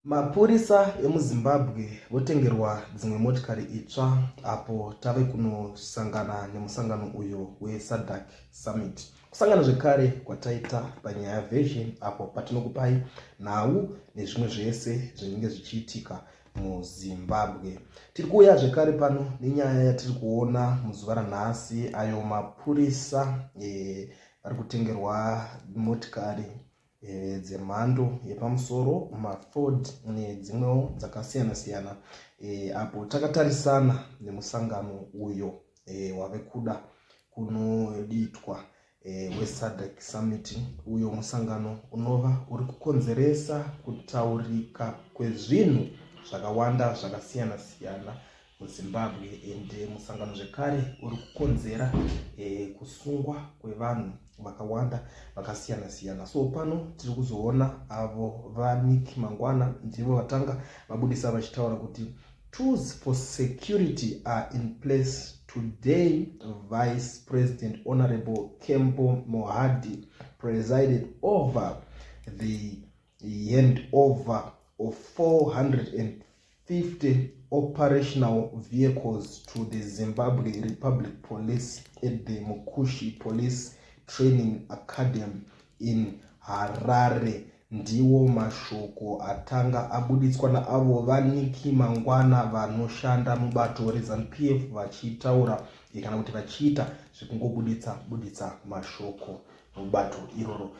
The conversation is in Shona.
Mapurisa emuZimbabwe votengerwa dzimwe motikari itsva apo tave kunosangana nemusangano uyu weSADC Summit. Kusangana zvekare kwataita panyaya version apo patinokupai nhau nezvimwe zvese zvinenge zvichiitika muZimbabwe. Tiri kuuya zvekare pano nenyaya yatiri kuona muzuva ranhasi ayo mapurisa vari kutengerwa motikari dzemhando yepamusoro, maFord nedzimwewo dzakasiyana siyana, apo takatarisana nemusangano uyo wave kuda kunoitwa weSADC Summit, uyo musangano unova uri kukonzeresa kutaurika kwezvinhu zvakawanda zvakasiyana siyana muZimbabwe, ende musangano zvekare uri kukonzera kusungwa kwevanhu vakawanda vakasiyana siyana. So pano tiri kuzoona avo vaNick Mangwana, ndivo vatanga vabudisa vachitaura kuti tools for security are in place. Today, Vice President Honorable Kembo Mohadi presided over the handover of 450 operational vehicles to the Zimbabwe Republic Police at the Mkushi Police Training Academy in Harare. Ndiwo mashoko atanga abuditswa naavo vaNick Mangwana vanoshanda mubato reZANU PF, vachitaura kana kuti vachiita zvekungobuditsa buditsa mashoko mubato iroro.